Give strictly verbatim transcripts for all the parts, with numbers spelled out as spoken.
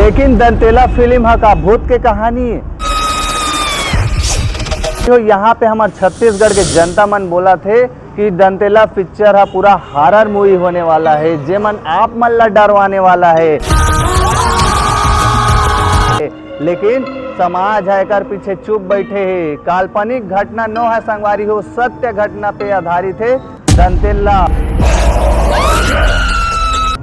लेकिन दंतेला फिल्म ह का भूत के कहानी हे? तो यहाँ पे हमर छत्तीसगढ़ के जनता मन बोलथे कि दंतेला पिक्चर ह पूरा हॉरर मूवी होने वाला हे, जेमन आप मन ला डरवाने वाला हे। लेकिन समाज ह एकर पीछे चुप बैठे हे। काल्पनिक घटना नो हे संगवारी हो, सत्य घटना पे आधारित हे। दंतेला,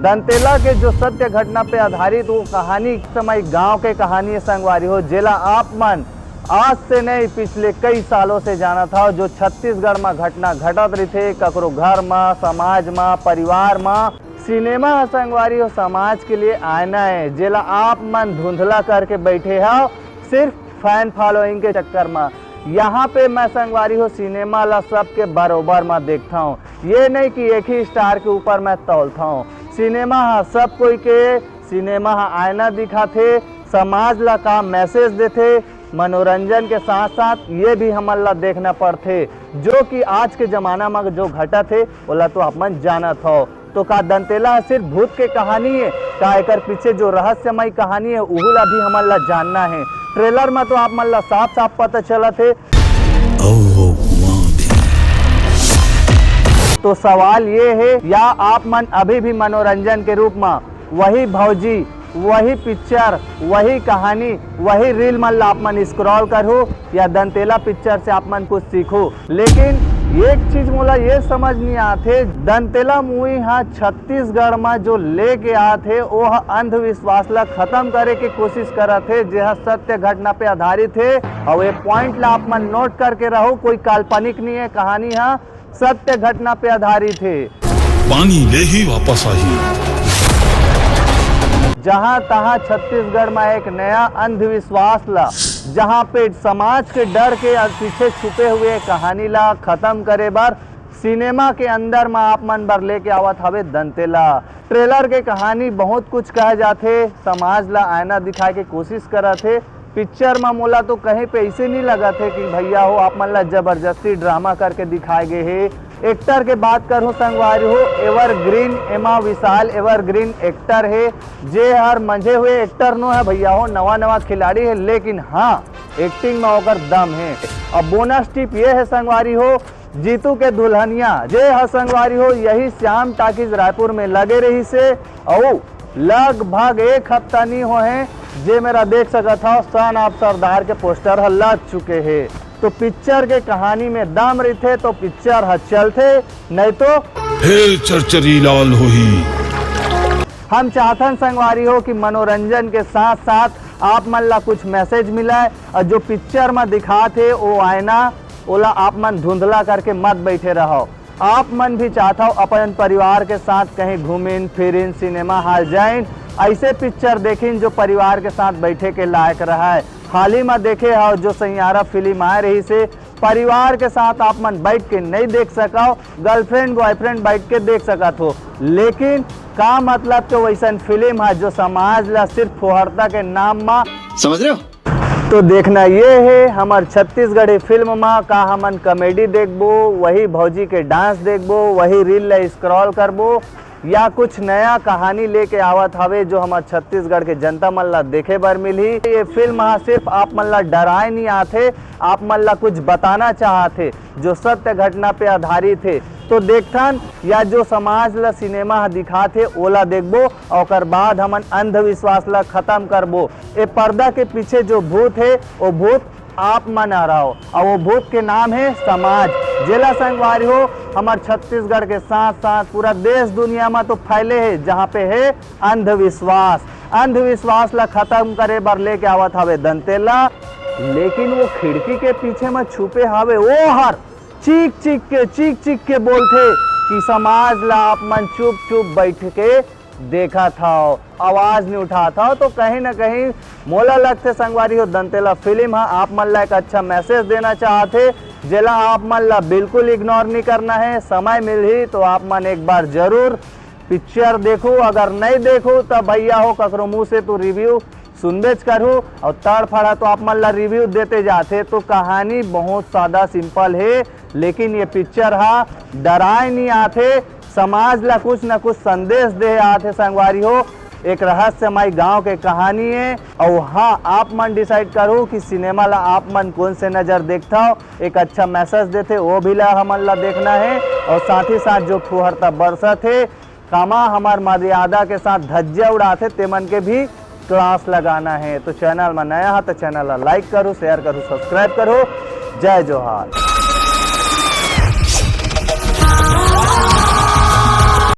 दंतेला के जो सत्य घटना पे आधारित वो कहानी, समय गांव के कहानी हे संगवारी हो, जेला आप मन आज से नहीं, पिछले कई सालों से जानत हव, जो छत्तीसगढ़ म घटना घटत रहिथे, ककरो घर म, समाज म, परिवार म। सिनेमा ह संगवारी हो समाज के लिए आईना हे, जेला आप मन धुंधला करके बैठे हव, सिर्फ फैन फॉलोइंग के चक्कर म। यहाँ पे मैं संगवारी हो सिनेमा ला सबके बरोबर म देखथव, ये नहीं कि एक ही स्टार के ऊपर मैं तौलथव। सिनेमा ह सब कोई के, सिनेमा ह आईना दिखाथे, समाज ला का मैसेज देथे, मनोरंजन के साथ साथ ये भी हमन ला देखना पड़थे, जो कि आज के जमाना म जो घटत हे, ओला तो आप मन जानत हव। तो का दंतेला ह सिर्फ भूत के कहानी हे? का एकर पीछे जो रहस्यमय कहानी हे, उहू ला भी हमन ला जानना हे। ट्रेलर म तो आप मन ला साफ साफ पता चलत हे। तो सवाल ये हे, या आप मन अभी भी मनोरंजन के रूप म वही भौजी, वही पिक्चर, वही कहानी, वही रील मन ला आप मन स्क्रॉल करहू, या दंतेला पिक्चर से आप मन कुछ सीखू? लेकिन एक चीज मोला ये समझ नहीं आथे, दंतेला मूवी ह छत्तीसगढ़ म जो लेके आत हे, वो ह अंधविश्वास ला खत्म करे के कोशिश करत हे, जे ह सत्य घटना पे आधारित हे। अउ ये पॉइंट ला आप मन नोट करके रहो, कोई काल्पनिक नहीं है, कहानी ह सत्य घटना पे आधारित हे। पानी ले ही वापस आही। जहां तहां छत्तीसगढ़ म एक नया अंधविश्वास ला, जहां पे समाज के डर के पीछे छुपे हुए कहानी ला खत्म करे बर सिनेमा के अंदर म आप मन बर लेके आवत हवे दंतेला। ट्रेलर के कहानी बहुत कुछ कह जाथे, समाज ला आईना दिखाए के कोशिश करत हे। पिक्चर म मोला तो कहीं पे ऐसे नहीं लगत हे कि भैया हो, आप मन ला जबरदस्ती ड्रामा करके दिखाए गए हे। एक्टर के बात करूं संगवारी हो, एवरग्रीन, एमा विशाल एवरग्रीन एक्टर हे, जे हर मंझे हुए एक्टर नो है भैया हो, नवा नवा खिलाड़ी है, लेकिन हाँ, एक्टिंग में ओकर दम है। अब बोनस टिप ये है संगवारी हो, जीतू के दुल्हनिया जे ह संगवारी हो, यही श्याम टाकीज रायपुर में लगे रहिसे, अउ लगभग एक हफ्ता नी होहे, जे मेरा देख सकत हव, सन ऑफ सरदार के पोस्टर ह लग चुके हे। तो पिक्चर के कहानी में दम रहिथे तो पिक्चर ह चलथे, नहीं तो फिर चरचरी लाल होही। हम चाहथन संगवारी हो कि मनोरंजन के साथ साथ आप मन ला कुछ मैसेज मिलय, और जो पिक्चर में दिखात हे वो आईना, ओला आप मन धुंधला करके मत बैठे रहो। आप मन भी चाहत हव अपन परिवार के साथ कहीं घूमिन फिरिन, सिनेमा हॉल जाइन, ऐसे पिक्चर देखिन जो परिवार के साथ बैठे के लायक रहय। हाल ही में देखे हव जो सैयारा फिल्म आए रहिसे, परिवार के साथ आप मन बैठ के नहीं देख सकव, गर्लफ्रेंड बॉयफ्रेंड बैठ के देख सकत हो, लेकिन का मतलब के वैसन फिल्म है जो समाज ला सिर्फ फुहरता के नाम मा समझ रहे हो? तो देखना ये है हमर छत्तीसगढ़ी फिल्म मा का हमन कॉमेडी देखबो, वही भौजी के डांस देखबो, वही रील ला स्क्रॉल करबो, या कुछ नया कहानी लेके आवत हवे जो हमर छत्तीसगढ़ के जनता मन ला देखे बर मिलही। ये फिल्म हा सिर्फ आप मन ला डराए नहीं आथे, आप मन ला कुछ बताना चाहत हे जो सत्य घटना पे आधारित हे। तो देखथन या जो समाज ला सिनेमा हा दिखात हे ओला देखबो, ओकर बाद हमन अंधविश्वास ला खत्म करबो। ए पर्दा के पीछे जो भूत हे वो भूत आप मन हरव, अउ वो भूत के नाम हे समाज। जेला संगवारी हो, हमर छत्तीसगढ़ के साथ साथ पूरा देश दुनिया में तो फैले हे, जहाँ पे हे अंधविश्वास। अंधविश्वास ला खत्म करे बर लेके आवत हवे दंतेला, लेकिन वो खिड़की के पीछे में छुपे हवे वो हर चीख चीख के, चीख चीख के बोलथे कि समाज ला आप मन चुप चुप बैठ के देखत हव, आवाज नहीं उठात हव, तो कहीं ना कहीं मोला लगथे संगवारी हो, दंतेला फिल्म ह आप मन ला एक अच्छा मैसेज देना चाहत हे, जेला आप मन ला बिल्कुल इग्नोर नहीं करना है। समय मिलही तो आप मन एक बार जरूर पिक्चर देखो, अगर नहीं देखो तो भैया हो ककरो मुंह से तो रिव्यू सुनबेच करहू, और तड़फड़ा तो आप मन ला रिव्यू देते जाथे। तो कहानी बहुत सादा सिंपल है, लेकिन ये पिक्चर हा डराए नहीं आथे, समाज ला कुछ ना कुछ संदेश दे आथे संगवारी हो। एक रहस्यमय गांव के कहानी है। और हाँ, आप मन डिसाइड करो कि सिनेमा ला आप मन कौन से नजर देखथव। एक अच्छा मैसेज देथे, वो भी ला हमन ला देखना है। और साथ ही साथ जो फुहरता बरसत हे, कामा हमार मर्यादा के साथ धज्जिया उड़ाथे, तेमन के भी क्लास लगाना है। तो चैनल में नया है तो चैनल ला लाइक करो, शेयर करो, सब्सक्राइब करो। जय जोहार।